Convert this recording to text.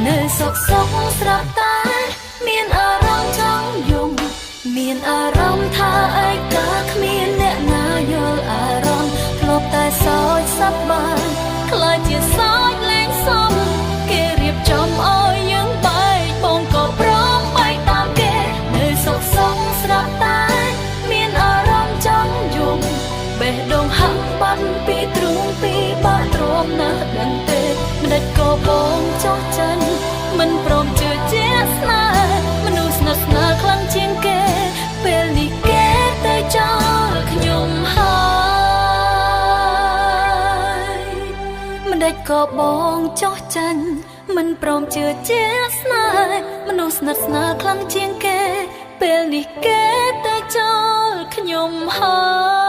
នៅសុខសុខស្រាប់តែមានអារម្មណ៍ចង់យំមានអារម្មណ៍ថាឯកាគ្មានអ្នកណាយល់អារម្មណ៍ធ្លាប់តែសើចសប្បាយក្លាយជាសើចលែងសមគេរៀបចំឲ្យយើងបែកបងក៏ព្រមបែកតាមគេនៅសុខសុខស្រាប់តែមានអារម្មណ៍ចង់យំបេះដូងហាក់បាត់ពីទ្រូងពីបាក់ទ្រាំណាស់ដឹងទេម្ដេចក៏បងចោះចាញ់មិនព្រមជឿជាក់ស្នេហ៍មនុស្សស្និទ្ធស្នាលខ្លាំងជាងគេពេលនេះគេទៅចោលខ្ញុំហើយម្ដេចក៏បងចោះចាញ់មិនព្រមជឿជាក់ស្នេហ៍មនុស្សស្និទ្ធស្នាលខ្លាំងជាងគេ ពេលនេះគេទៅចោលខ្ញុំហើយ។